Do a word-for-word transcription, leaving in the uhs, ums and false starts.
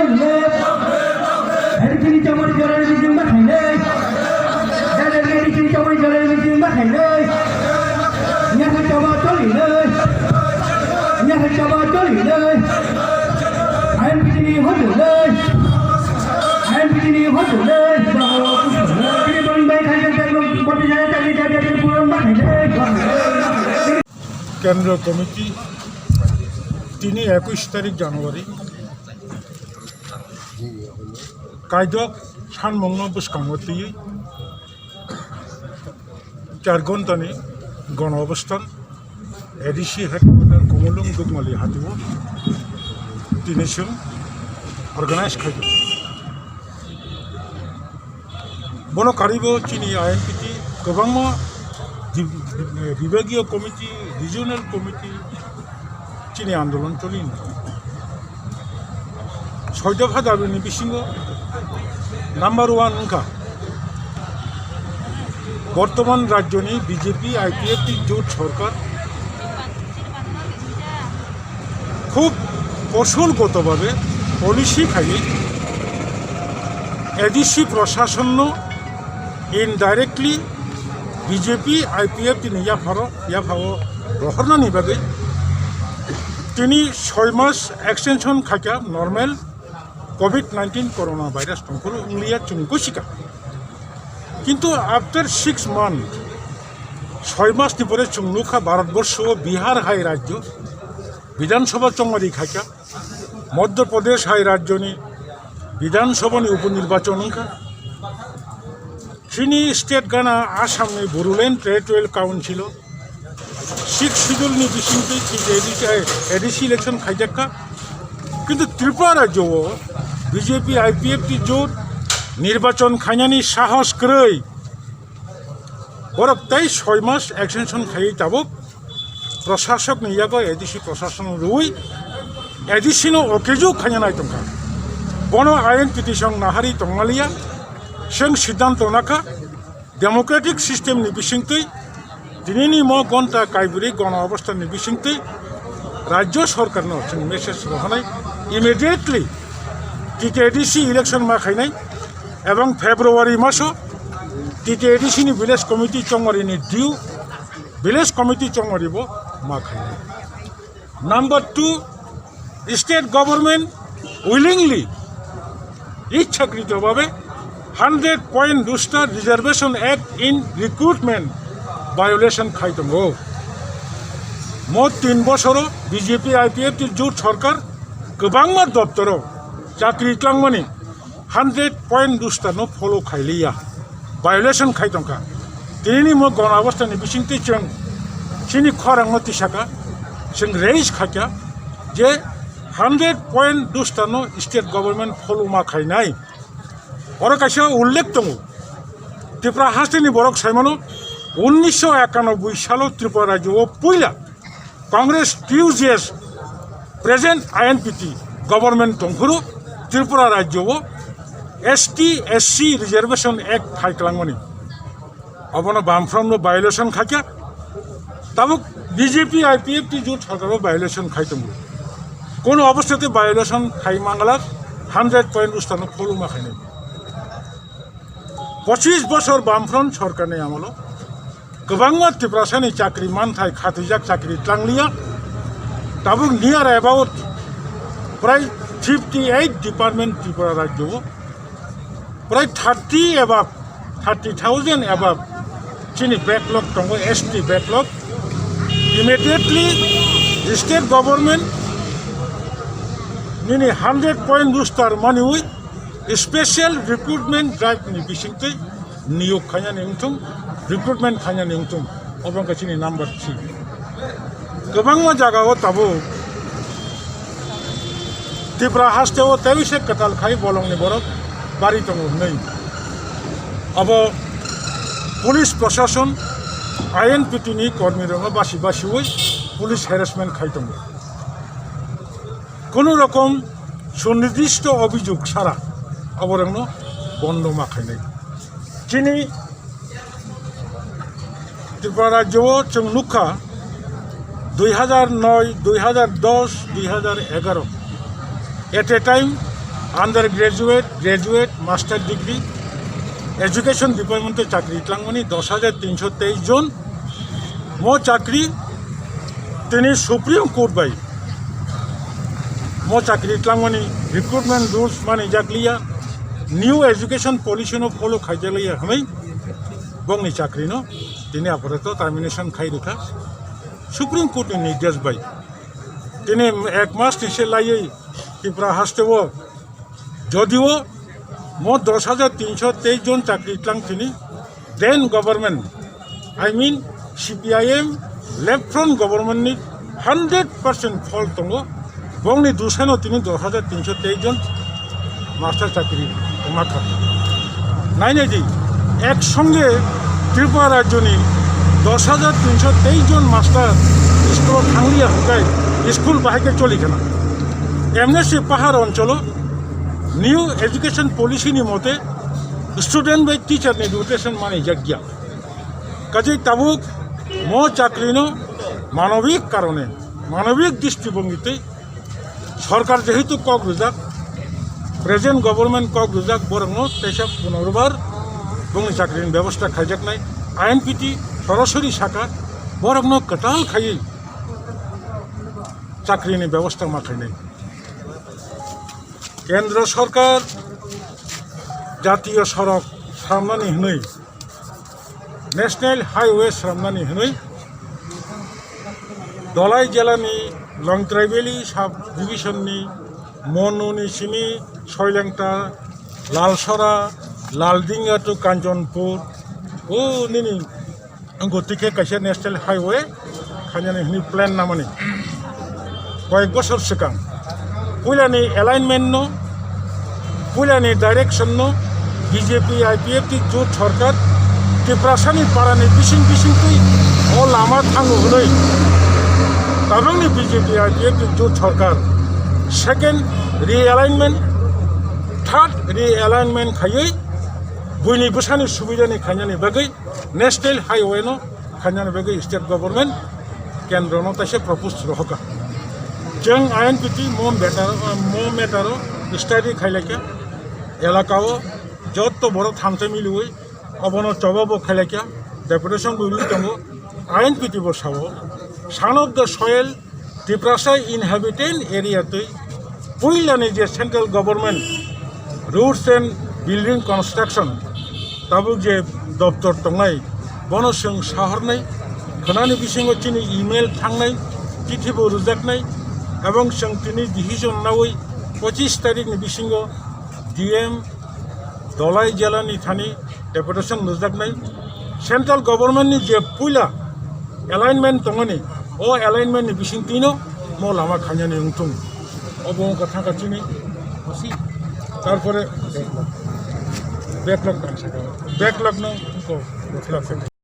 Heri chini chamari jarai meeting ma khainai. Dada heri chini chamari jarai meeting ma khainai. Nyakha chaba choli nai. Nyakha chaba choli nai. I N P T ni hojo nai. I N P T ni hojo nai. Chini bang bai khai khai khai boti jaya chakri jaya chakri puran ma khainai. Kendro Committee, tini ekush tarik January, kaidok sanmungno bwskango twiwi char ghontani gono obostan A D C headquarter Komolung Dukmali hatio tini chwng organize khaio. Bono karibo chini I N P T kwbangma dib-, dib-, bibagiyo committee, regional committee chini andolon choli. Soi dopha dabini bisingo number one wngkha bortoman rajyoni B J P I P F T jot sorkar khub kosolgotobhabe policy khaiwi A D C prosasonno indirectly B J P I P F T ni yapharo, yaphao rohornani bagwi tini soi mas extension khaikha normal covid nineteen corona virus tongphuru wngliya chwng gosikha. Kintu after six month, soi mas ni pore chwng nukha Bharat borsho Bihar hai rajyo Bidhan Sabha chongmari khaikha, Madhya Pradesh hai rajyoni Bidhan Sabhani upo nirbachon wngkha. Chini state gana Assamni Bodoland Territorial Council o sixth schedule ni bisingtwi T T A D C, A D C election khaijakha. Kintu Tripura rajyo o B J P I P F T jot nirbachon khainani sahos kwrwi. Borok tei soi mas extension khaiwi tabuk prosasokni yago A D C prosasokno rwui A D C no okeju khaina nai tongkha. Bono I N P T song nahari tongmaliya, chwng siddhanto nakha democratic system ni bisingtwi tinini mo gonta kaibrwi gono obostha ni bisingtwi rajyo sorkarno chwng message rohornai immediately T T A D C election ma khainai. Ebong February maso T T A D C ni village committee chongmari ni due village committee chongmari bo ma khainai. Number two, state government willingly, ichhakrito bhabe hundred point rooster reservation act in recruitment violation khai tongo. Mo tin bosoro B J P I P F T jot sorkar kwbangma doptoro chakri tlangmani hundred point rooster no follow khailiya, violation khai tongkha. Tinini mo gona obostha ni bisingtwi chwng chini khorang no tisaka, chwng raise khaikha je hundred point rooster no state government follow ma khainai. Oro kaisa ullekh tongo, Tripura hasteni borok saimano unnisho ekanoboi salo Tripura rajyo o puila Congress T U J S present I N P T government tongphuru Tripura rajyo o S T S C reservation act phai kwlangmani. Obono Bamfront no violation khaikha. Tabuk B J P I P F T jot sorkar o violation khai tongo. Kono obosthate violation khai mangala hundred point rooster no follow ma khainai. Pochis bosor Bamfront sorkarni amolo kwbangma Tiprasani chakri manthai khatijak chakri tlangliya. Tabuk near about prai fifty eight department Tripura rajyo o prai thirty above, thirty thousand above chini backlog tongo, S T backlog. Immediately state government nini hundred point rooster maniwi special recruitment drive ni bisingtwi niyok khainani wngthung, recruitment khainani wngthung, obo wngkha chini number three. Kwbangma jaga o tabuk Tripura haste o tei se kwtal khai bolongni borok bari tongo hwnwi. Abo police prosason, I N P T ni kormi rokno basi basiwi police harassment khai tongo. Kono rokom sunirdisto obhijog sara oborokno bondo ma khainai. Chini Tripura rajyo o chwng nukha dui hazar noi, dui hazar dos, dui hazar egaro. At a time Undergraduate, graduate, master degree, education department o chakri tlangmani dos hajar tinso teis jon. Mo chakri tini Supreme Court bai mo chakri tlangmani recruitment rules mani jakliya, new education policy no follow khaijakliya hwnwi bongni chakri no tini apato termination khai rikha Supreme Court ni nirdesh bai. Tini ek mas ni se laiwi Tripura haste o jodio mo dos hajar tinso teis jon chakri tlang tini then government, I mean C P I M left front government ni hundred percent fault tongo. Bongni dusano tini dos hajar tinso teis jon master chakri tongma kha. Nainai di, ek songe Tripura rajyoni dos hajar tinso teis jon master school thangliya hwnkhe school bahai khe choli khana. M N C pahar oncholo new education policy ni mote student bai teacher ni rotation mani jakya. Kaje tabuk mo chakri no manobik karone, manobik drishtibhongi tei sorkar jehetu kok rijak, present government kok rijak, borokno teisa punorbar bongni chakrini bebosta khaijaknai, I N P T sorasori saka borokno kwtal khaiwi chakrini bebosta ma khainai. Kendra sorkar jatiyo sorok samnani hwnwi National Highway sramnani hwnwi Dholai jelani Longtrai Valley sub division ni Monuni simi Soilengta, Lalsora, Laldinga to Kanchanpur, o nini wngkha tei khe kaisa National Highway khainani hwnwi plan namani. Koyek bosor swkang puilani alignment no, puilani direction no B J P I P F T jot sorkar Tiprasani parani bising bising twi o lama thango hwnwi tabangni B J P I P F T jot sorkar second realignment, third realignment khaiwi buini bwsani subidani khainani bagwi National Highway no khainani bagwi state government kendro no taisa propose rohoka. Jeng I N P T mo matter, mo matter o study khailaikha, elaka o jotto borok thamsa miliwi obono choba bo khailaikha, deputation bo rwi tongo, I N P T bo sao, son of the soil Tiprasa inhabitant area twi puilani je central government roads and building construction tabuk je doptor tongnai bono chwng sahornai khwnani bisingo chini email thangnai chithi bo rwjaknai ebong chwng tini decision nawi pochis tarikni bisingo D M Dholai jelani thani deputation rwjaknai central government ni je puila alignment tongmani, o alignment ni bisingtwino mo lama khainani wngthung. Obo wngkha thangkha chini, tarpore backlog tang sakha, backlog no wngkha backlog.